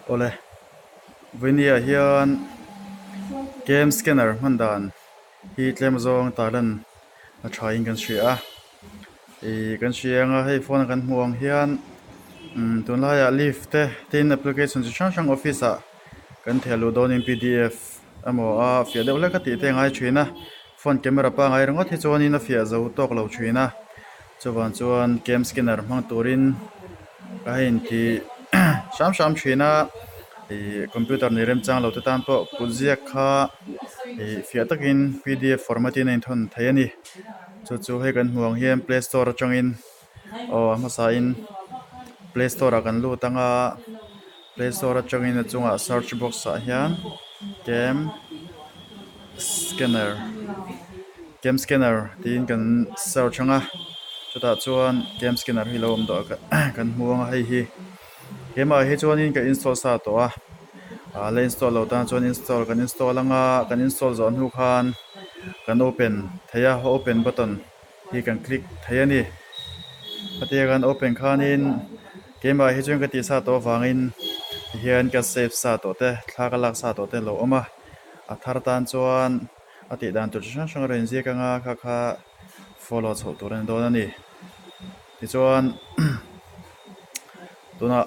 Awle vawinia hian cam scanner hman dan hi tlem zawng tarlan a tha in kan hria a ih kan hria anga hei phone a kan hmuh ang hian umm tunlaiah leave te tin application chi hrang hrang office ah kan theh luh dawnin pdf emaw a fiah deuh hlek a tih te a ngai thin a phone camera pangai ringawt hi chuanin a fiah zo tawk lo thin a chuvang chuan cam scanner hmang turin a inti hram hram thin a ih computer nei remchang lo te tan pawh kut ziak kha ih fiah takin pdf format in a inthawn thei a ni chu chu hei kan hmuh ang hian play store atangin aw a hmasa in play store ah kan lut ang a play store atangin a chungah search box ah hian cam scanner cam scanner tiin kan search ang a chutah chuan cam scanner hi lo awm tawh a kan hmu ang a hei hi keimah hi chuanin ka install sa tawh a ah la install loh tan chuan install kan install ang a kan install zawh hnu khan kan open thei a open button hi kan click thei a ni hetia kan open khanin keimah hi chuan ka tih sa tawh avangin tihian ka save sa tawh te thla ka lak sa tawh te a lo awm a a thar tan chuan a tih dan tur chi hrang hrang a rawn inziak ang a kha kha follow chhoh tur a ni dawn a ni tichuan tunah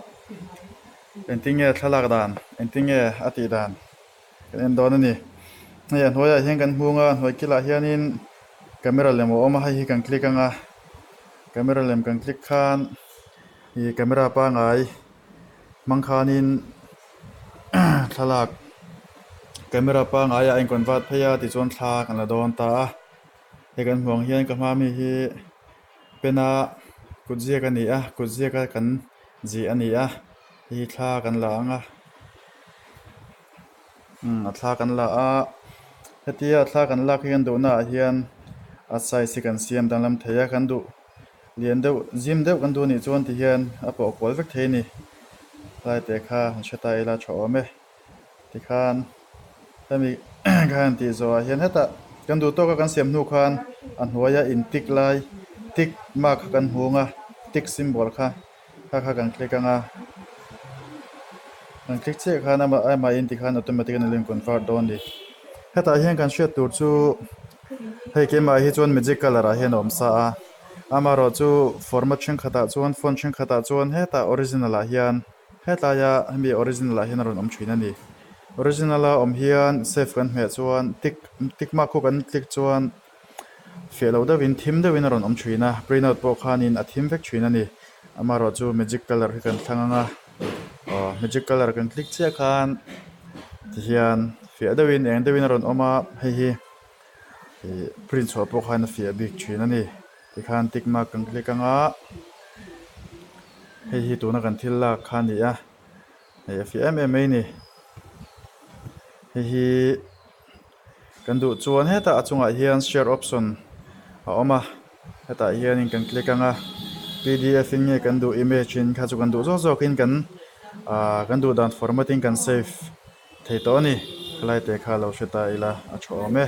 engtin nge thlalak dan engtin nge a tih dan. Kan en dawn a ni. Hei a hnuaiah hian kan hmung a, a hnuai kilah hianin camera lem a awm a, hei hi kan click ang a, camera lem kan click khan ih camera pangai hmang khanin thlalak camera pangaiah a in convert phei a tichuan thla kan la dawn ta a, hei kan hmuh ang hian ka hma mi hi pen a kut ziak a ni a, kut ziak a kan zih a ni a, hei hi thla kan la ang a. Umm a thla kan la a hetia a thla kan lak hi kan duhna ah hian a size hi kan siam danglam thei a kan duh lian deuh zim deuh kan duh anih chuan ti hian a pawh kual vek thei a ni tlai te kha han hre ta ila tha awm e tikhan hemi kha han tih zawh ah hian hetah kan duh tawk a kan siam hnu khan a hnuaia in tick lai tick mark kha kan hmu ang a tick symbol kha. Kha kha kan click ang a, kan click chiah khan amah amahin tikhan automatic in a lo in convert dawn a ni. Hetah hian kan hriat tur chu hei keimah hi chuan magic colour ah hian a awm sa a, amaherawh chu format thenkhatah chuan phone thenkhatah chuan hetah original ah hian hetlaia hemi original ah hian a rawn awm thin a ni. Original a awm hian save kan hmeh chuan tick tick mark khu kan click chuan Fiah loh deuhin thim deuhin a rawn awm thin a, print out pawh khanin a thim vek thin a ni. Amaherawh chu magic colour hi kan thlang ang a, aw magic colour kan click chiah khan tihian fiah deuhin eng deuhin a rawn awm a, hei hi ih print chhuah pawh khan a fiah bik thin a ni. Tikhan tick mark kan click ang a, hei hi tuna kan thil lak kha a ni a, hei a fiah em em mai a ni. Hei hi. Kan duh chuan hetah a chungah hian share option a awm a hetah hianin kan click ang a pdf in nge kan duh image in kha chu kan duh zawk zawkin kan ahh kan duh dan format in kan save thei tawh a ni helai te kha lo hre ta ila a tha awm e.